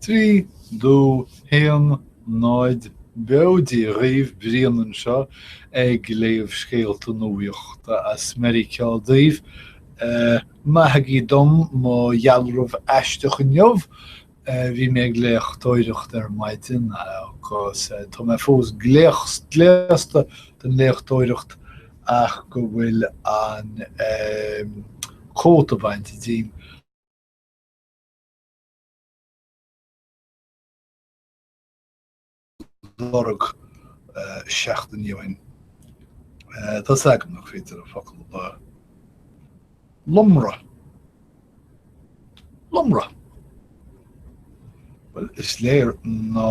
3, 2, 1, 0, Beo Dia dhaoibh, Brian anseo ag léamh scéalta nuaíochta as Meiriceá daoibh. Maithigí dom mo dhealramh aisteach inniu, bhí mé ag léachtóireacht ar maidin agus tá mé fós gléasta don léachtóireacht ach go bhfuil an cóta bainte díom. lorg seachtain ó shin. Tá's agam nach féidir an focal a lomra. Lomra. Bhuel, is léir ná.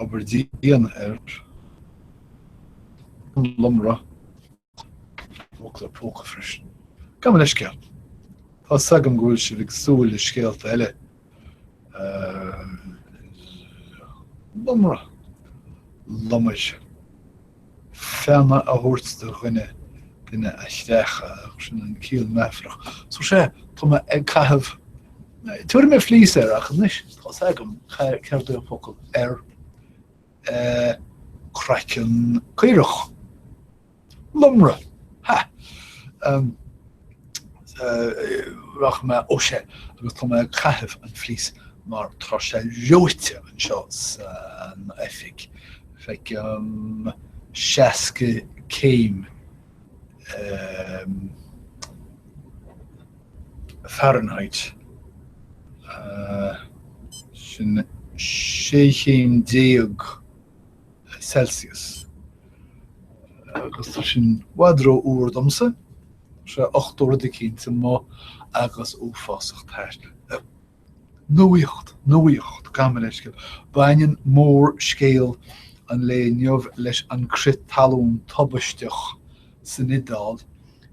Obair dian ar an lomra focla póca freisin. Gabh mo leithscéal. Tá's agam go bhfuil sibh ag súil le scéalta eile. Lomra. Lomair. Feannadh a thabhairt do dhuine, duine a chreachadh, ach sin an ciall meafarach. So sea, tá mé ag caitheamh, tabharfaidh mé fleece air ach anois tá's agam céard é an focal ar craiceann caorach. Lomra! Ha! Rachaidh mé, ó sea, agus tá mé ag caitheamh an fleece mar tá sé reoite anseo san oifig. Feicim 60 céim Fahrenheit, sin 16 chéim Celsius. Agus tá sin i bhfad ró-fhuar domsa. Tá sé 80 rud eicínt amuigh agus uafásach tais. Nuaíocht, nuaíocht, gabh mo leithscéal. Baineann mórscéal an lae inniu leis an crith talún tubaisteach san Iodáil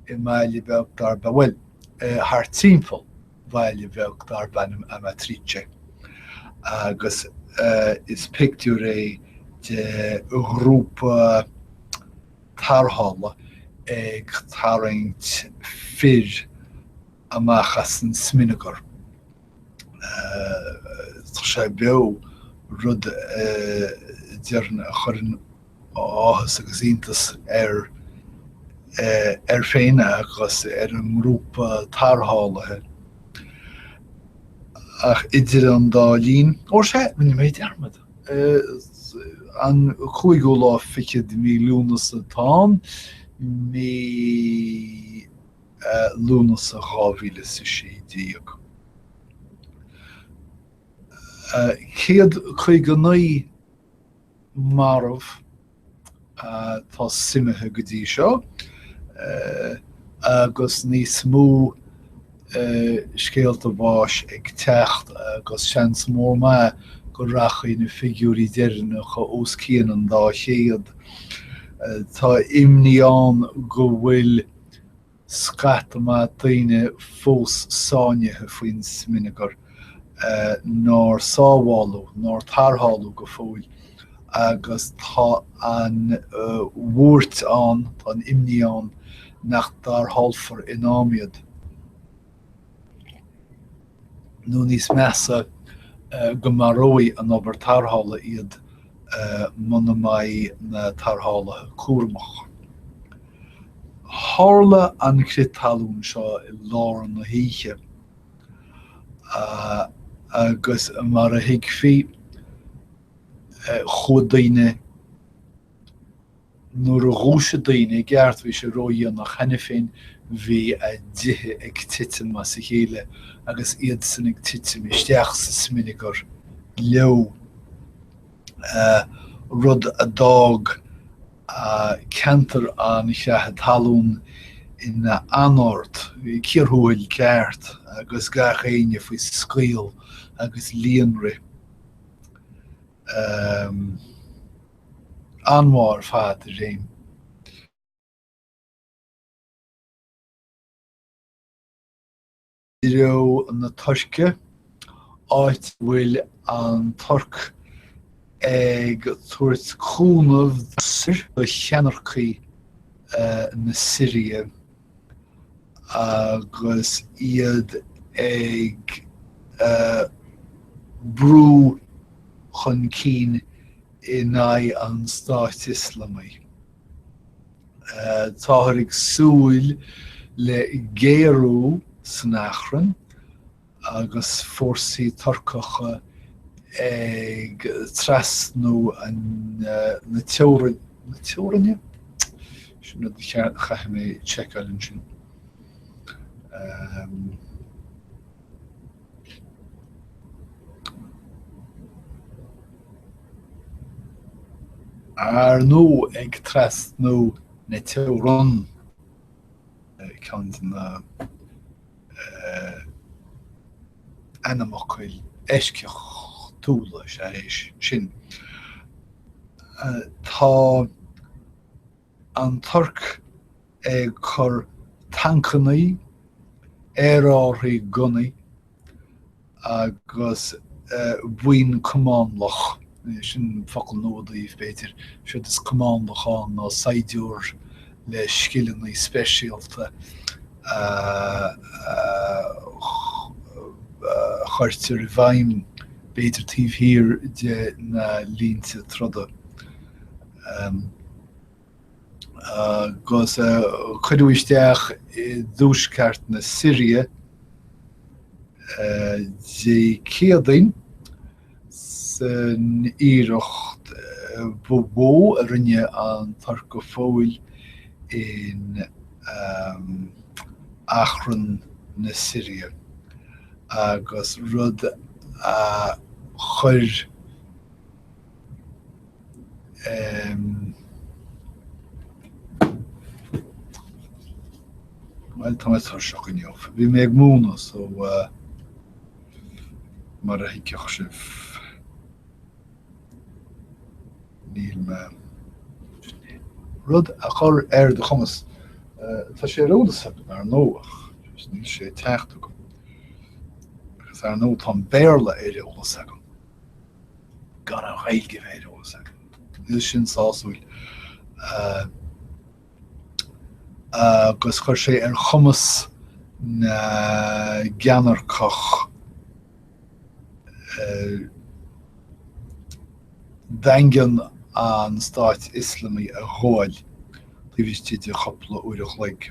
i mbaile beag darb, bhuel, thart timpeall bhaile bheag darb ainm Amatrice agus is pictiúr é de ghrúpa tarrthála ag tarraingt fir amach as an smionagar. Tá sé beo, rud a déarfainn a chuireann áthas agus iontas air air féin agus ar an ngrúpa tarrthálaithe. Ach idir an dá linn, ó sea, rinne mé dearmad! An cúigiú lá fichead de mhí Lúnasa atá ann, mí Lúnasa 2016. 159 marbh atá suimithe go dtí seo agus níos mó scéalta báis ag teacht agus seans mór maith go rachaidh na figiúirí deireanacha os cionn an 200. Tá imní ann go bhfuil scata maith daoine fós sáinnithe faoin smionagar nár sábháladh, nár tarrtháladh go fóill agus tá an bhuairt ann, tá an imní ann nach dtarrthálfar in am iad. nó níos measa, go maróidh an obair tarrthála iad muna mbeidh na tarrthálaithe cúramach. Tharla an crith talún seo i lár na hoíche agus mar a thuigfí, chuaigh daoine. Nuair a dhúisigh daoine i gceart, bhí sé ródhéanach cheana féin, bhí a dtithe ag titim as a chéile agus iadsan ag titim isteach sa smionagar leo, rud a d'fhág ceantar an chreatha talún ina anord, cíor thuathail ceart agus gach éinne faoi scaoll agus líonrith. An-mhaith ar fad i réim. dtreo na Tuirce, áit a bhfuil an Tuirc. Ag tabhairt cúnamh do cheannaircigh na Siria agus iad ag brú chun cinn in aghaidh an Stáit Ioslamaigh. Táthar ag súil le géarú san achrann agus fórsaí Turcacha ag trasnú na teorainne, na teorainne? Sin rud a chaithfidh mé seiceáil ansin. Ar ndóigh ag trasnú na teorann, ceann de na ainmfhocail eisceachtúla is ea é sin. Tá an Tuirc ag cur tancannaí, aerárthaí gunnaí agus buíon cumánlach, sin focal nua daoibh, b'fhéidir, séard is cumánlach ann ná saighdiúir le scileanna speisialta a chuirtear i bhfeidhm, b'fhéidir, taobh thiar de na línte troda. Agus cuireadh isteach i dtuaisceart na Siria Dé Céadaoin san iarracht ba mhó a rinne an Tuirc go fóill in achrann na Siria agus rud a chuir Bhuel, tá mé tuirseach inniu. Bhí mé ag múineadh so mar a thuigfeadh sibh, níl mé. Rud a chur ar do chumas. Tá sé ar eolas agam, ar ndóigh, ach níl sé ag teacht agam. Agus ar ndóigh tá an Béarla ar eolas agam. Gan an Ghaeilge a bheith ar eolas agam. Níl sin sásúil. Agus chuir sé ar chumas na gceannairceach daingean an Stáit Ioslamaigh a ghabháil taobh istigh de chúpla uair a chloig.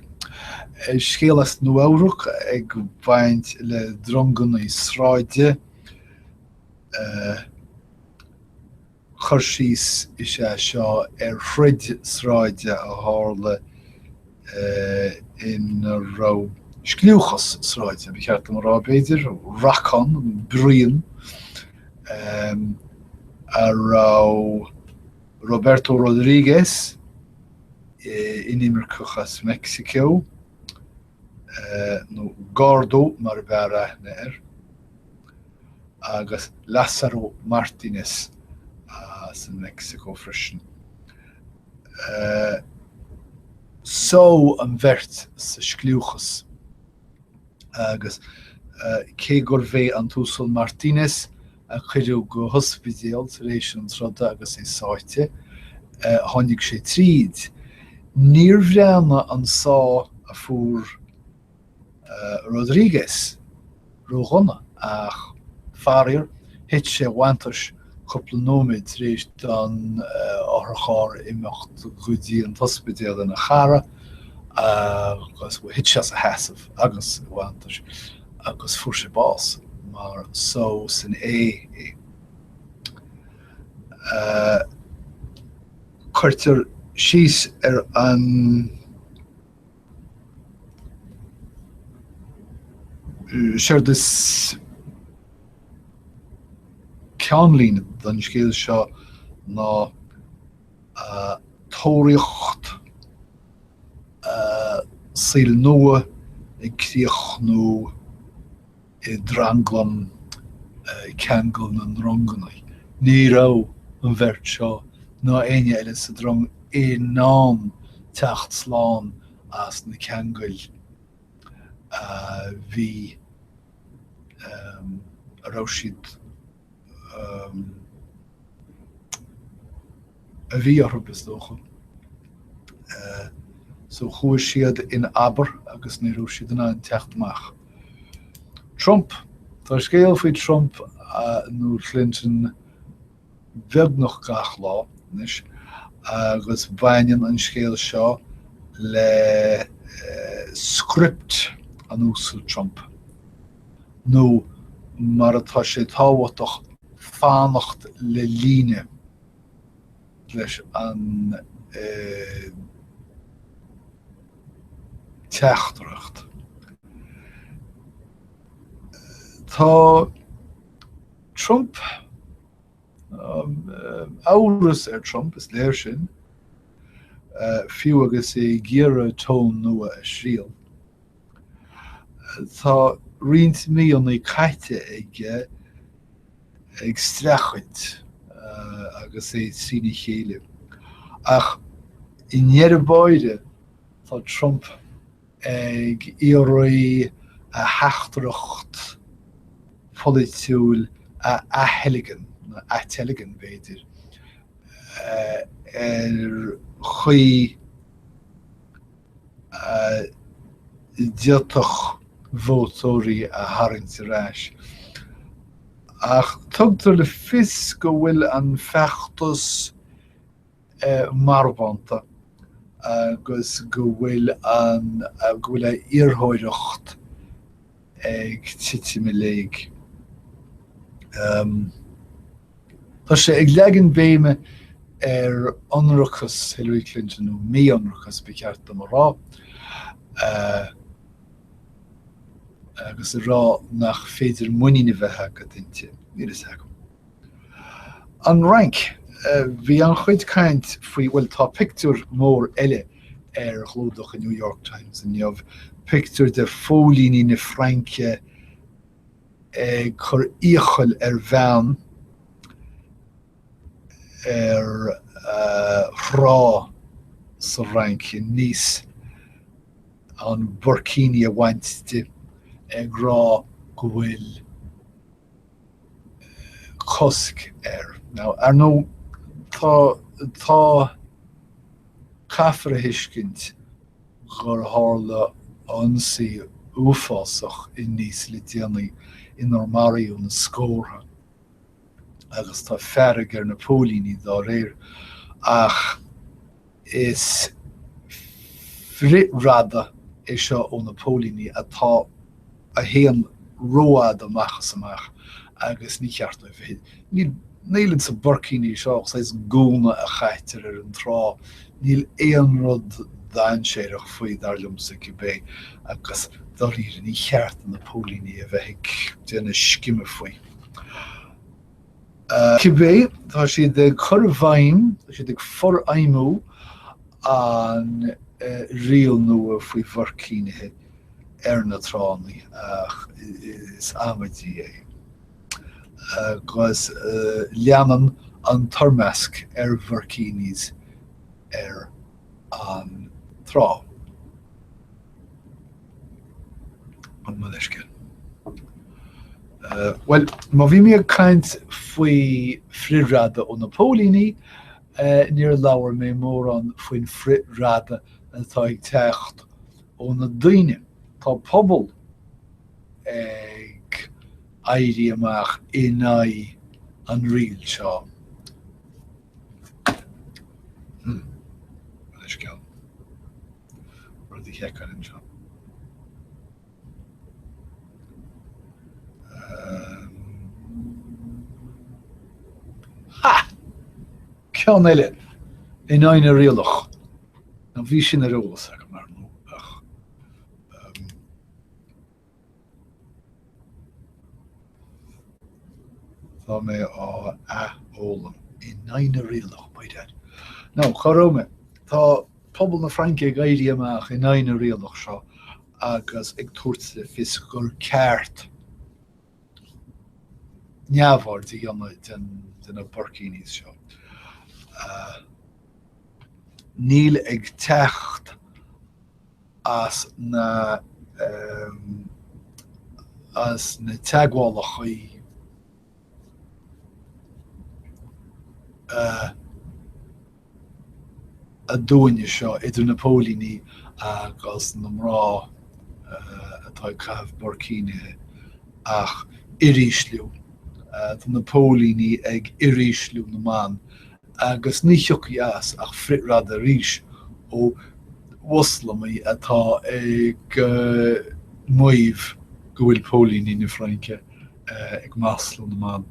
Scéal as Nua-Eabhrac ag baint le dronganna sráide. Cur síos is ea seo ar throid sráide a tharla ina raibh scliúchas sráide, ba cheart dom a rá, b'fhéidir, racán, bruíon, a raibh Roberto Rodriguez, inimirceach as Meicsiceo, nó Gordo mar a b'fhearr aithne air, agus Lázaro Martínez as an Meicsiceo freisin. Sádh an bheirt sa scliúchas agus cé gurbh é an tUasal Martínez a cuireadh go hospidéal tar éis an troda agus é sáite, tháinig sé tríd. Níor bhreathnaigh an sá a fuair Rodriguez ródhona ach, faraor, thit sé i bhfanntais cúpla nóiméad tar éis don otharcharr imeacht go dtí an t-ospidéal lena chara agus thit sé as a sheasamh agus i bhfanntais. agus fuair sé bás mar sádh san ae é. Cuirtear síos ar an Séard is ceannlíne don scéal seo ná tóraíocht saol nua ag críochnú i dtranglam ceangal na ndronganna. Ní raibh an bheirt seo ná éinne eile sa drong in ann teacht slán as na ceangail a bhí a raibh siad. A bhí orthu, is dócha. So chuaigh siad in abar agus ní raibh siad in ann teacht amach. Trump. Tá scéal faoi Trump nó Clinton beagnach gach lá anois agus baineann an scéal seo le script an Uasail Trump nó mar atá sé tábhachtach fanacht le líne leis an teachtaireacht. Tá Trump, amhras ar Trump, is léir sin, fiú agus é ag iarraidh tón nua a thriail. Tá roinnt míonna caite aige ag streachailt agus é trína chéile. Ach i ndeireadh báire, tá Trump ag iarraidh a theachtaireacht pholaitiúil a aththeilgean, nó ateilgean b'fhéidir, ar chaoi a d'fhéadfadh vótóirí a tharraingt ar ais. Ach tugtar le fios go bhfuil an feachtas marbhánta agus go bhfuil an go bhfuil a iarrthóireacht ag titim i léig. Tá sé ag leagan béime ar ionracas Hillary Clinton, nó mí-ionracas ba cheart dom a rá, agus a rá nach féidir muinín a bheith agat inti. Níl fhios agam. An Fhrainc. Bhí an-chuid caint faoi, bhuel tá pictiúr mór eile ar chlúdach an New York Times inniu, pictiúr de phóilíní na Fraince ag cur iachall ar bhean ar thrá sa Fhrainc, i Nice, an burkini a bhaint di, ag rá go bhfuil cosc air. Now, ar ndóigh, tá, tá, caithfear a thuiscint gur tharla ionsaí uafásach i Nice le déanaí inar maraíodh na scórtha agus tá fearg ar na póilíní dá réir ach Is frithradadh é seo ó na póilíní atá a théann rófhada amach is amach agus ní ceart dóibh bheith. Níl níl insa burkini seo ach saghas gúna a chaitear ar an trá. Níl aon rud dainséarach faoi, dar liomsa cibé, agus dáiríre ní cheart do na póilíní a bheith ag déanamh scime faoi. Cibé, tá siad ag cur i bhfeidhm, tá siad ag forfheidhmiú an riail nua faoi bhuircínithe ar na tránna ach is amaidí é. Agus leanann an toirmeasc ar bhurkinis ar an trá. Mo leithscéal. Bhuel, má bhí mé ag caint faoi frithradadh ó na póilíní, níor labhair mé mórán faoin frithradadh atá ag teacht ó na daoine. Tá pobal ag éirí amach in aghaidh an riail seo. Mo leithscéal. Rud a sheiceáil anseo. Ha! Ceann eile in aghaidh na rialach. Now bhí sin ar eolas agam ar ndóigh ach Tá mé á athfhoghlaim. In aghaidh na rialach, by dad. Now, cá raibh mé? Tá pobal na Fraince ag éirí amach in aghaidh na rialach seo agus ag tabhairt le fios gur ceart neamhaird a dhéanamh de na burkinis seo. Níl ag teacht as na as na teagmhálacha. aduaine seo idir na póilíní agus na mná atá ag caitheamh buircínithe ach uirísliú. Tá na póilíní ag uirísliú na mban agus ní thiocfaidh as ach frithradadh arís ó Mhoslamaigh atá ag maíomh go bhfuil póilíní na Fraince ag maslú na mban.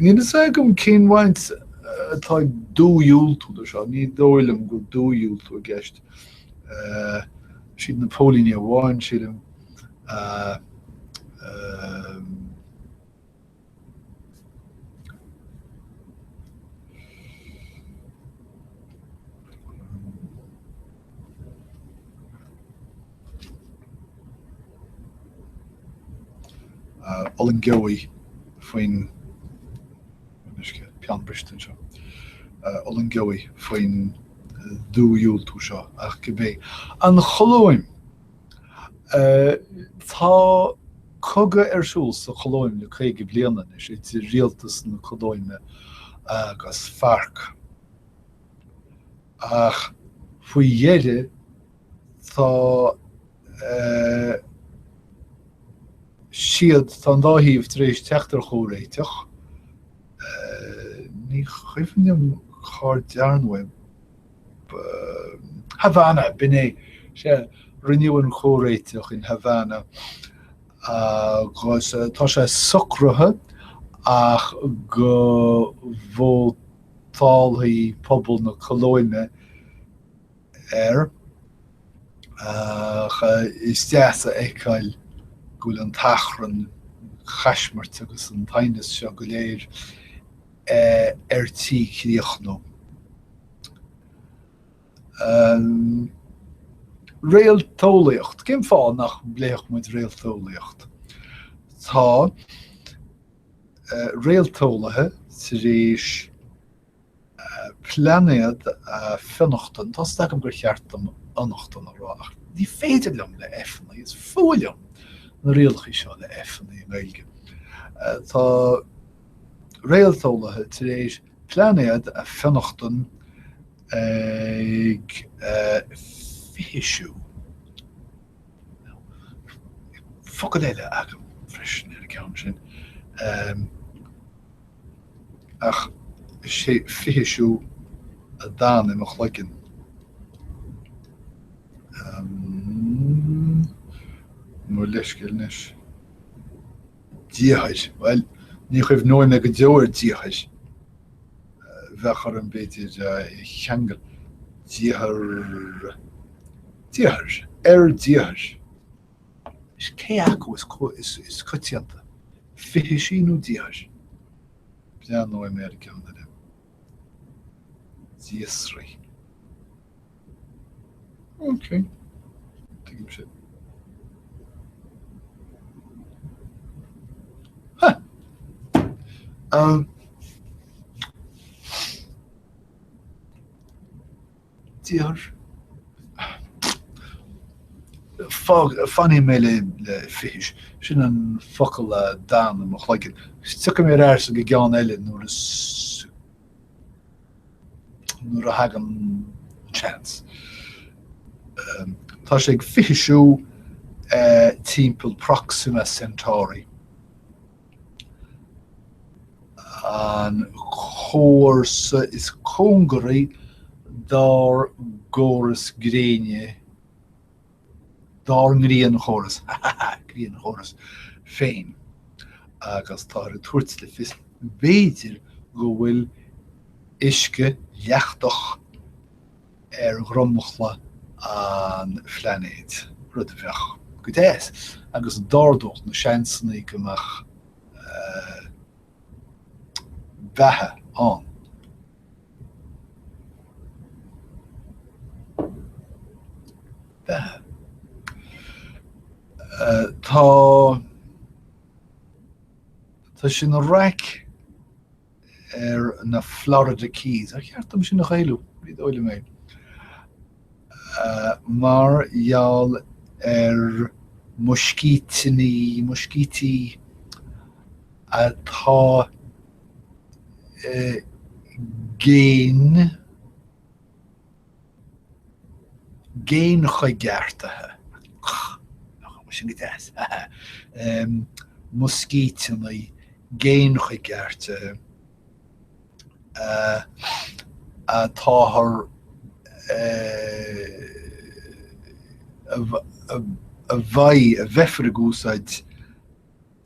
Níl a fhios agam cén bhaint atá ag dúdhiúltú le seo. Ní dóigh liom go bhfuil dúdhiúltú i gceist. Siad na póilíní amháin, sílim. Fhulaingeoidh faoin peann briste anseo. Fhulaingeoidh faoin dúdhiúltú seo ach cibé. An Cholóim. Tá cogadh ar siúl sa Cholóim le 50 bliain anois idir rialtas na Colóime agus FARC. Ach faoi dheireadh tá siad, tá an dá thaobh tar éis teacht ar chomhréiteach. Ní cuimhin liom cár dearnadh é. Havana, b'in é. Sea, rinneadh an comhréiteach in Havana agus tá sé socraithe ach go vótálfaidh pobal na Colóime air ach is deas a fheiceáil go bhfuil an t-achrann, an chaismirt agus an t-aighneas seo go léir ar tí críochnú. Réalteolaíocht. Cén fáth nach bpléifeadh muid réalteolaíocht? Tá réalteolaithe tar éis plainéad a fionnachtain, tá 's agam gur cheart dom fhionnachtain a rá ach ní féidir liom le F-anna, is fuath liom na rialacha seo le F-anna i nGaeilge. Tá réalteolaithe tar éis plainéad a fionnachtain ag fithisiú. Focal eile agam freisin ar an gceann sin. Ach is é fithisiú a d'fhan i mo chloigeann. Mo leithscéal anois. Diathair. Bhuel, ní chuimhneoidh mé go deo ar diathair. Bheadh orm, b'fhéidir, a cheangal. Diathair. Diathair. Ar diathair. Cé acu is coitianta, fithisí nó diathair? Breathnóidh mé ar an gceann eile. Diasraí. Ok. Tuigim sin. Ha! Um, Diathair. Fág, fanfaidh mé le, le fithis. Sin an focal a d'fhan i mo chloigeann. Tiocfaidh mé ar ais ag an gceann eile nuair is, nuair a thagann an seans. Tá sé ag fithisiú timpeall Proxima Centauri. an comharsa is cóngaraí dár gcóras gréine, dár ngrianchóras, ha ha ha, grianchóras féin, agus táthar ag tabhairt le fios, b'fhéidir, go bhfuil uisce leachtach ar dhromchla an phlainéid, rud a bheadh go deas agus d'ardódh na seansanna go mbeadh beatha ann. Beatha. Tá, tá sé ina raic. ar na Florida Keys, ar cheart dom sin a Ghaelú? Ní dóigh liom é. Mar gheall ar mhuiscíteanna, muiscítí atá. Géin, géinchoigeartaithe, nach bhfuil sin go deas, muiscíteanna géinchoigeartaithe atáthar a bheidh, a bheifear ag úsáid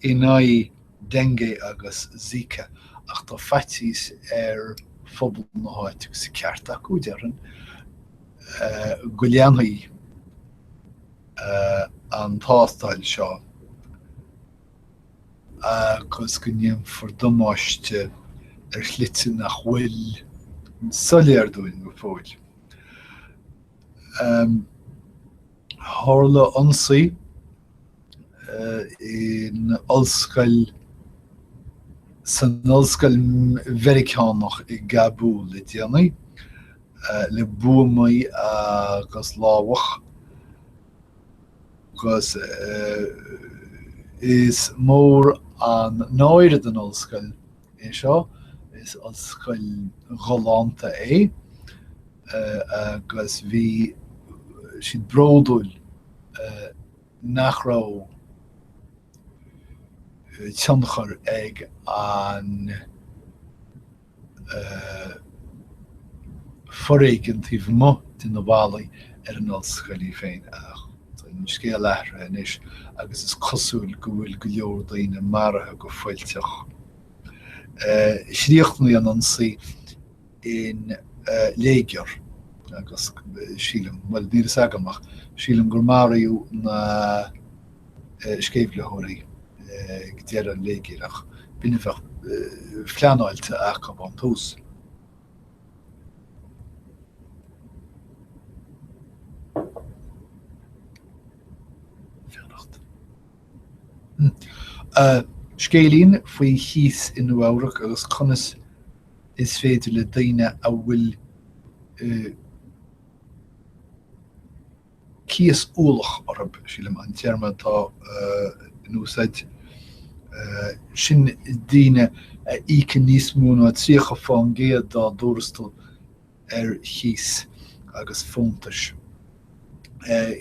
in aghaidh dengue agus Zika, ach tá faitíos ar phobal na háite, agus a ceart acu, déarfainn, go leanfaidh an tástáil seo agus go ndéanfar damáiste ar shlite nach bhfuil soiléir dúinn go fóill. Tharla ionsaí in ollscoil san ollscoil Mheiriceánach i gCabúl le déanaí, le buamaí agus lámhach, agus is mór an náire don ollscoil é seo, is ollscoil ghalánta é agus bhí siad bródúil nach raibh tionchar ag an foréigean taobh amuigh de na ballaí ar an ollscoil í féin. Ach tá an scéal athraithe anois agus is cosúil go bhfuil go leor daoine maraithe go fuilteach. Chríochnaigh an ionsaí in léigear agus sílim, bhuel níl fhios agam ach sílim gur maraíodh na sceimhlitheoirí ag deireadh an léigir ach b'in a bheadh pleanáilte acu ón tús. Fanacht. Scéilín faoi chíos i Nua-Eabhrac agus conas is féidir le daoine a bhfuil cíos ualach orthu, sílim an téarma atá in úsáid, sin daoine a íocann níos mó ná 30% dá dtuarastal ar chíos agus fóntais.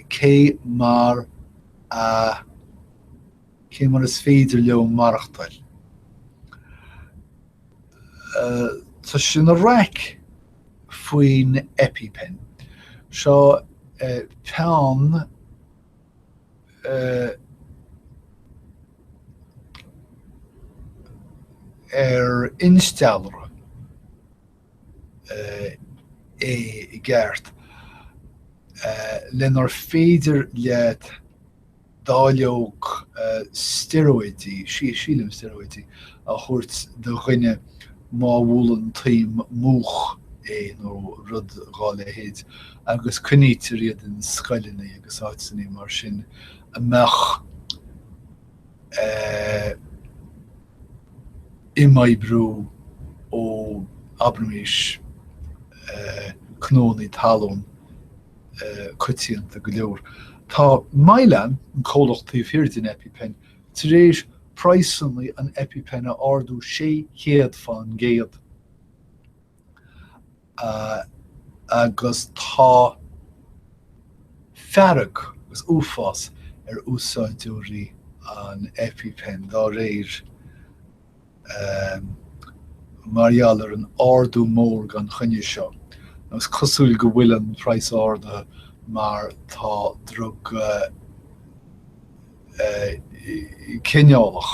Cé mar a cé mar is féidir leo maireachtáil? Tá sé ina raic faoin EpiPen. Seo peann ar insteallra é i gceart, lenar féidir leat dáileog steiróidí, sílim steiróidí, a thabhairt do dhuine má bhuaileann taom múch é nó rud dhá leithéid, agus coinnítear iad in scoileanna agus áiteanna mar sin a mbeadh imoibriú ó, abraimis, cnónna talún coitianta go leor. Tá Mylan, an comhlacht taobh thiar den EpiPen, tar éis praghsanna an EpiPen a ardú 600%. Agus tá fearg agus uafás ar úsáideoirí an EpiPen dá réir. mar gheall ar an ardú mór gan choinne seo. Is cosúil go bhfuil an praghas ardaithe mar tá druga cineálach,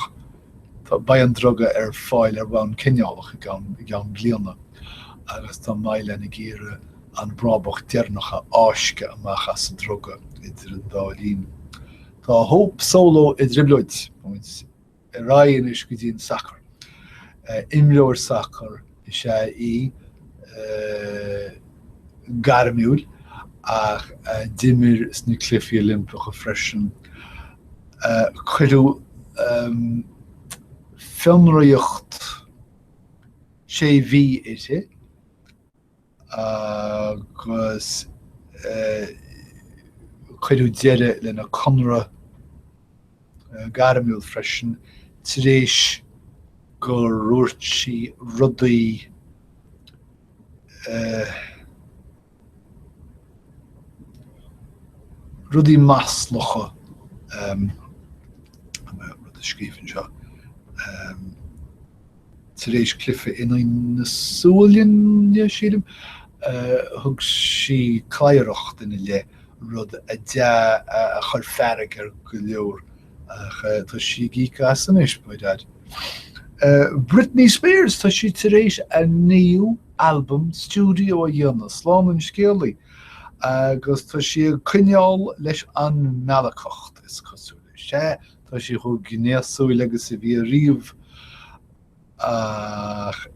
beidh an druga ar fáil ar bhonn cineálach i gceann bliana agus tá Mylan ag iarraidh an brabach deireanach a fháisceadh amach as an druga idir an dá linn. Tá Hope Solo i dtrioblóid. Ar aghaidh anois go dtí an sacar. Imreoir sacair is ea í, gairmiúil, ach a d'imir sna Cluichí Oilimpeacha freisin. Cuireadh fionraíocht sé mhí uirthi. agus cuireadh deireadh lena conradh gairmiúil freisin tar éis gur dhúirt sí rudaí. Rudaí maslacha, rud a scríobh anseo, tar éis cluiche in aghaidh na Sualainne, sílim, thug sí cladhaireacht ina leith, rud a a chuir fearg ar go leor, ach tá sí ag íoc as anois, by dad. Britney Spears, tá sí tar éis a naoú albam stiúideo a dhéanamh, slán an scéalaí, agus tá sí ag coinneáil leis an meallacacht, is cosúil. Sea, tá sí chomh gnéasúil agus a bhí ariamh, ach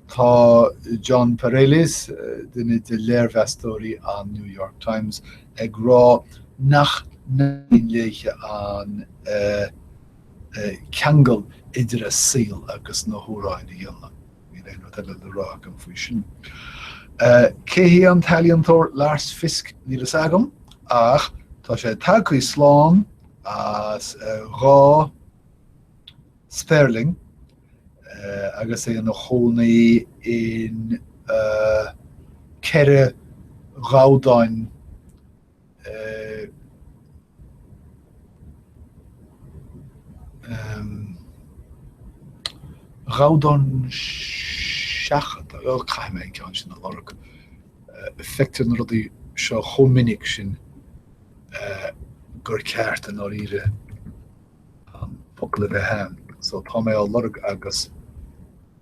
tá Jon Pareles, duine de léirmheastóirí an New York Times, ag rá nach n-éiríonn léi an ceangal idir a saol agus na hamhráin a dhéanamh. Níl aon rud eile le rá agam faoi sin. Cé hé an t-ealaíontóir Lars Fisk? Níl fhios agam, ach tá sé tagtha slán as 2 spéirling agus é ina chónaí in 4 ghabhdán Ghabhdán seachadta, caithfidh mé an ceann sin a lorg. Feictear na rudaí seo chomh minic sin gur ceart i ndáiríre an focal a bheith ann. So tá mé á lorg agus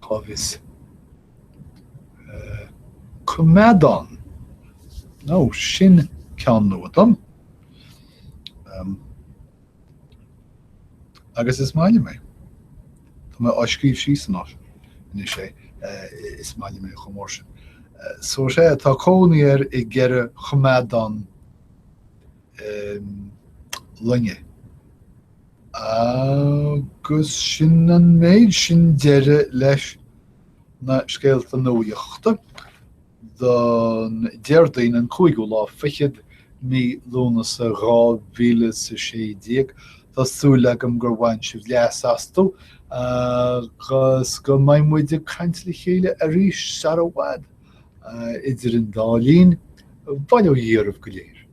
cá bhfios. Coimeádán. Nó sin ceann nua dom. Agus is maith liom é. Tá mé á scríobh síos anois é. Is maith liom é chomh mór sin. So sea, tá cónaí air i gceithre choimeádán loinge. Agus sin an méid sin deireadh leis na scéalta nuachta don Déardaoin an cúigiú lá fichead mí Lúnasa 2016. Tá súil agam gur bhain sibh leas astu agus go mbeidh muid ag caint le chéile arís sara bhfad. Idir an dá linn, bail ó Dhia oraibh go léir.